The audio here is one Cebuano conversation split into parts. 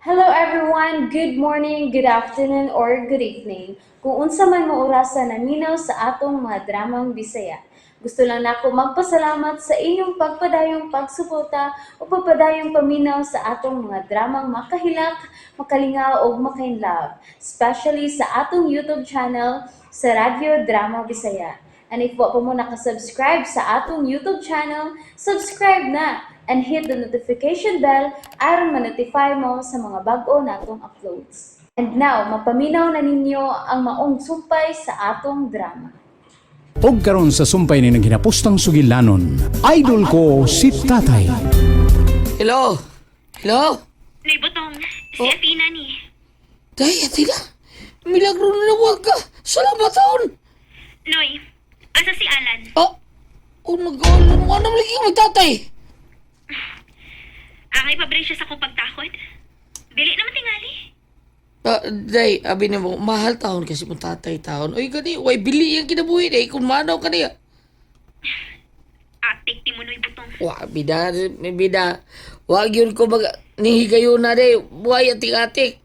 Hello everyone! Good morning, good afternoon, or good evening. Kung unsa man mo orasa naminaw sa atong mga dramang Bisaya. Gusto lang nako magpasalamat sa inyong pagpadayong pagsuporta o pagpadayong paminaw sa atong mga dramang makahilak, makalingaw ug makainlove, especially sa atong YouTube channel sa Radyo Drama Bisaya. And if wa pa mo nakasubscribe sa atong YouTube channel, subscribe na and hit the notification bell aron ma-notify mo sa mga bag-o natong uploads. And now, mapaminaw na ninyo ang maong sumpay sa atong drama. Og karon sa sumpay ni naghinapustang sugilanon, idol ko si Tatay. Hello? Hello? Nay Butong, si Athena ni. Day, Athena. Milagro na nawag ka. Salamat taon. Noy, asa si Alan? Oh, oh nag-aalon mo. Anong lagi ka magtatay? Angay pa siya sa akong pagtakot? Dili naman tingali. Ah, day, abi na mo, mahal taon kasi mong tatay taon. Uy, gani, way bili yung kinabuhi day. Kung manaw ka niya. Atik ti mo, Noy Butong. Wa, bida, bida. Wag yun ko mag, nihigayon na day. Buhay atik-atik.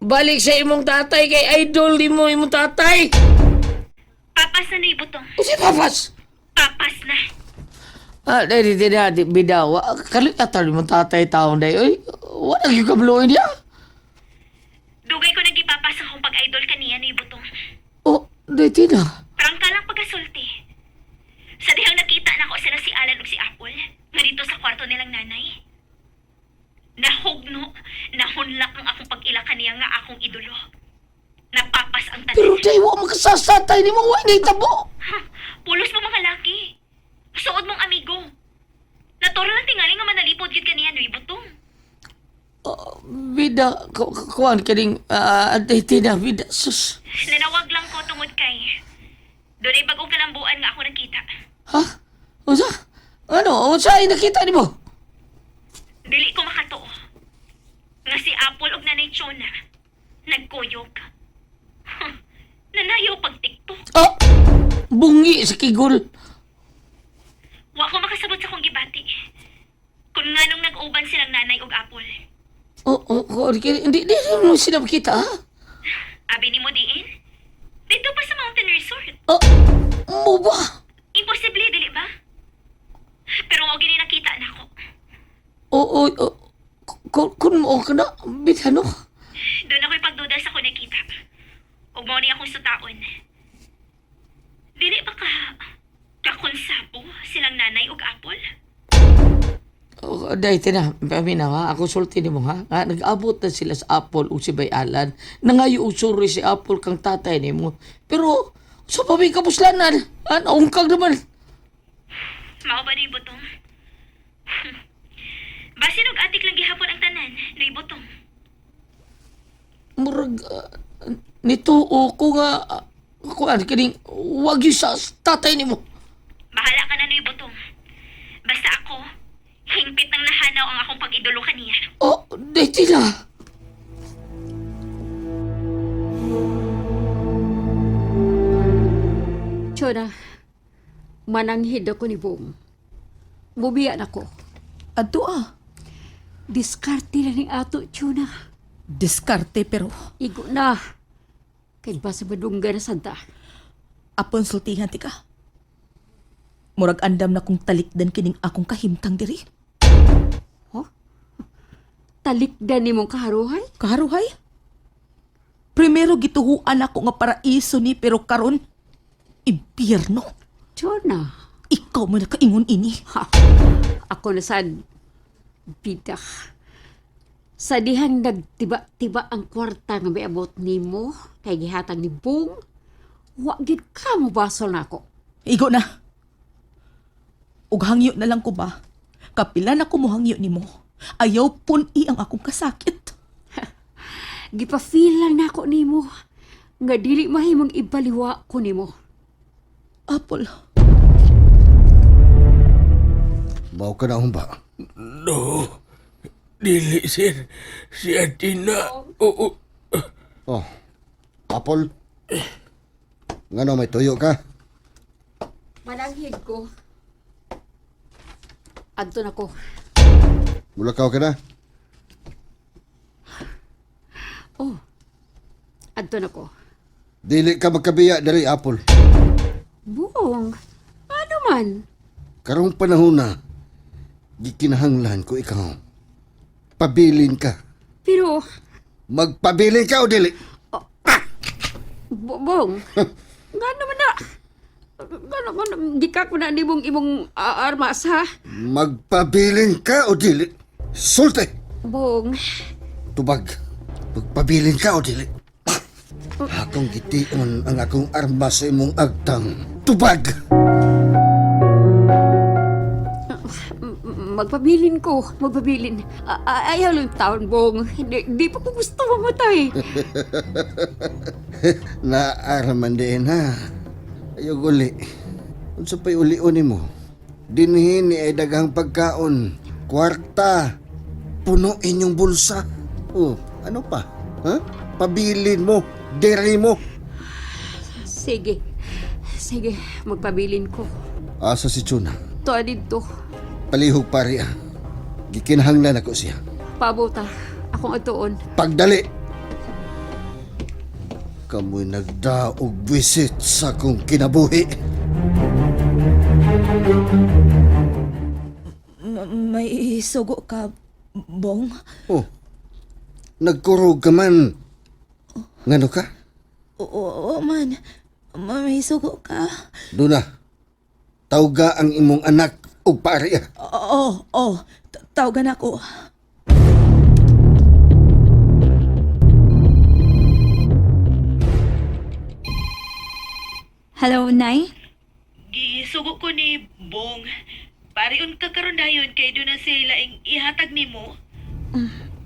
Balik sa imong tatay kay idol ni mo imong tatay. Papas na, Noy Butong. O si papas. Papas na. Ah, day, di, di, di, bida. Wa, kalit atal imong tatay taon day. Uy, wala gyud kabluoy niya. Dugay ko nagipapas ang akong pag-idol kaniya, Noy Butong. Oh, day, tina. Prangka lang pagkasulti. Sa dihang nakita na ko sila si Alan ug si Apple, nga dito sa kwarto nilang nanay. Nahugno, nahunlak ang akong pag-ila kaniya nga akong idolo. Napapas ang tanan. Pero day, wa makasasatay ni mo. Wa na itabo. Ha, pulos mo mga laki. Suod mong amigo. Naturo lang tingali nga manalipod gid kaniya Noy Butong. Oh, bida, kuan kaning, ah, day, tina, bida, sus. Nanawag lang ko tungod kay dunay bagong kalambuan nga ako nakita. Ha? Unsa? Ano? Unsa ay nakita nimo? Dili ko makatuo. Nga si Apple ug Nanay Chona nagkuyog. Huh, nanayaw pagtiktok. Ah, bungi sa kigol. Wa ko makasabot sa akong gibati. Kung nganong nag-uban silang nanay ug Apple. Oh, oh, oh, hindi, hindi mo sila makita, ha? Abi nimo diin? Dito pa sa Mountain Resort. Ah, mo ba? Imposible, dili ba? Pero wag gini nakita nako. Oo, oh, oh, kun mo ka na, bida, no? Doon ako'y pagduda sa ko nakita. Ug mao ni akong sutaon. Dili ba ka kakonsabo silang nanay ug Apple? Oh, day, tina, paminaw, ha? Ako sulti nimo, ha? Ha? Nag-abot na sila sa Apple o si Bayalan. Nangayo og sorry si Apple kang tatay nimo. Pero, sa pamay kapuslanan, ha? Naungkag naman. Mao ba ni butong? Basin og atik lang gihapon ang tanan, nuy butong. Murag, nito o ko nga, kuan, kining, wag yun sa tatay nimo. Bahala ka na nuy butong. Basta ako, hingpit ng nahanaw ang akong pag-idolo kaniya. Oh, day, tina. Chona, mananghid ako ni Bong. Mubiya na ko. Adto ah, Diskarte na ning ato, Chona. diskarte pero Igo na. Kay basa madungga na santa. apon sultihan ti ka. Murag andam na kong talikdan kining akong kahimtang diri. Huh? Talikdan ni mong kaharuhay? Kaharuhay? Primero gituhuan ako nga paraiso ni pero karon impyerno. Chona, Ikaw man nakaingon ini. ha, ako na sad. Bida. Sa dihang nagtiba-tiba ang kwarta nga miabot nimo kay gihatag ni Bong, wa gid ka mo basol nako. Igo na. Ug hangyo na lang ko ba? Kapila na ko mohangyo nimo. Ayaw pun-i ang akong kasakit. Gipa-feel lang nako nimo nga dili mahimong ibaliwa ko nimo. Apple. Mao ka na humba. No. Dili, sir. Si Athena. Oo. Oh, Apple. Ngano may tuyo ka? Mananghid ko. Adto na ko. Mulakaw ka na. Oh. Adto na ko. Dili ka magkabiya diri, Apple. Bong, ano man? Karong panahon na, gikinahanglan ko ikaw. Pabilin ka. Pero, Magpabilin ka o dili? Bong, ngano man na? Ngano man, gika ko na nimong imong armas, ha? Magpabilin ka o dili? Sulte! Bong, Tubag. Magpabilin ka o dili? Akong gitiun ang akong armas sa imong agtang. Tubag! Magpabilin ko, magpabilin. Ayaw lang taon, Bong. Di pa ko gusto mamatay. Naaraman din ha. Ayaw uli. Unsa pa'y ulion nimo? Dinhin ni ay daghang pagkaon. Kwarta. Puno inyong bulsa. Oh, ano pa? Ha? Pabilin mo. Diri mo. Sige, sige, magpabilin ko. Asa si Chuna? Tuwa dito, Palihog pari ah. Gikinahanglan ako siya. pabuta, akong atuon. Pagdali! Kamoy nagdaog bisit sa akong kinabuhi. May sugo ka, Bong? Oh, nagkurog ka man. Ngano ka? Oo, man. May sugo ka. Duna, tawga ang imong anak og pari ah. Oo, oo. Tawagan ako. Hello, Nay? Gisugo ko ni Bong. Pariun ka karon dayon kay doon na sila ing ihatag nimo.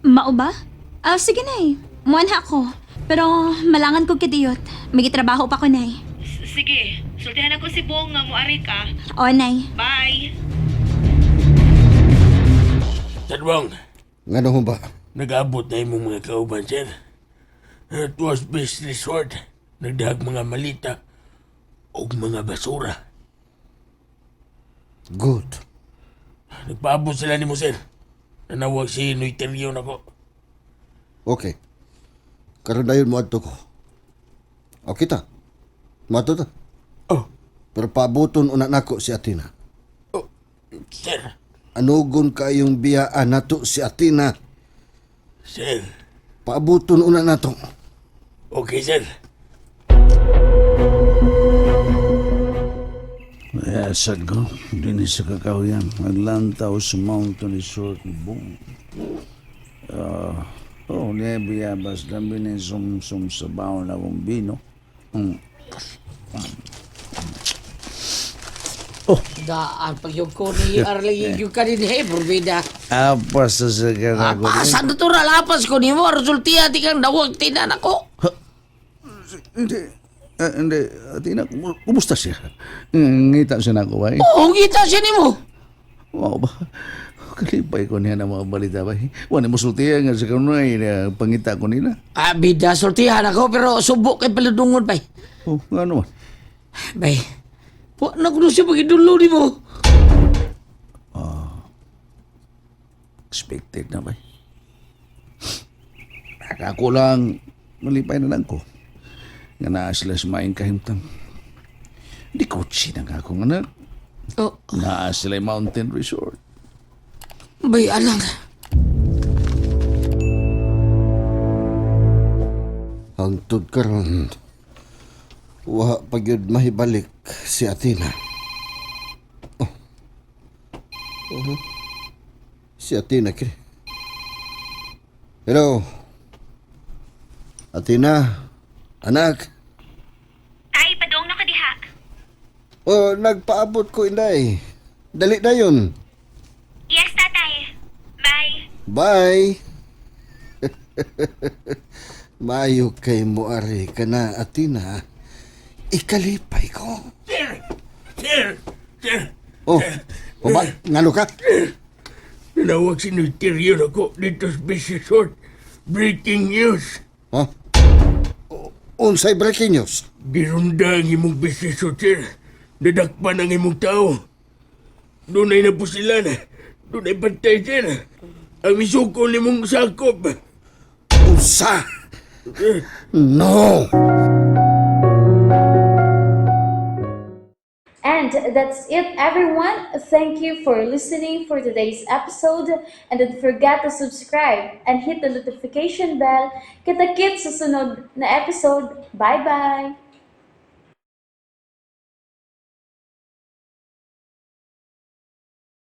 Mao ba? Ah, sige, Nay. Muanha ako. Pero malangan ko kidiyot. May trabaho pa ko, Nay. Sige, sultihan ako si Bong nga moari ka. O, Nay. Bye. Sir Bong, Ngano ho ba? nag-abot na imong mga kauban, sir. It was best resort. Nagdahag mga malita og mga basura. Good. Nagpaabot sila nimo, sir. Nanawag si Noy Terion ako. Okay. Karon dayon mo adto ko. Okay ta. Moadto ta. Oh, Pero paaboton una nako si Athena. sir. Anugon kayong biyaan nato si Athena. Sir. Paaboton una nato. Okay, sir. Asad ko, din sa kakahuyan. Naglantaw sa Mountain Resort ni Bong. Ah, oh, niya biyabas lang binisumsum sa bawon akong bino. Daan pag yung ko ni Arlene yung kanin hey, burbida. Apas sa sa karago. Sa natural apas ko nimo resultiya di kang dawag tinan ako. Hindi, hindi. Tina, kumusta siya? Ngita siya na ako, bay. Oo, ngita siya nimo. Wow ba? Kalipay ko niya na mga balita, bay. Wala mo sultiya nga sa kanunay na pangita ko nila. Ah, bida sultihan ako pero subok kay paludungon bay. Oh, nga naman. Bay. Wa na kuno siya pagidulo nimo. Expected na ba? Ako lang, malipay na lang ko. Nga naa sila sa maing kahimtang. Di kotse na nga akong anak. Oh, Naa sila mountain resort. bay alang. Hangtod karon. Wa pa gyud mahibalik si Athena. Oh. Oh. Si Athena kini. Hello. Athena. Anak. Tay, padong na ka diha. Oh, nagpaabot ko inday. Dali na yun. Yes, tatay. Bye. Bye. Maayo kay mo ari ka na, Athena. Ikalipay ko. Sir! Sir! Sir! Oh, ba? Ngano ka? Nanawag si Noy Terion ako dito sa best resort. Breaking news. Ha? Unsay breaking news? Girunda ang imong best resort, sir. Nadakpan ang imong tao. Doon ay napusilan. Doon ay bantay, sir. Ang misuko nimong sakop. Unsa? No! And that's it, everyone. Thank you for listening for today's episode. And don't forget to subscribe and hit the notification bell. Kita-kits sa sunod na episode. Bye-bye!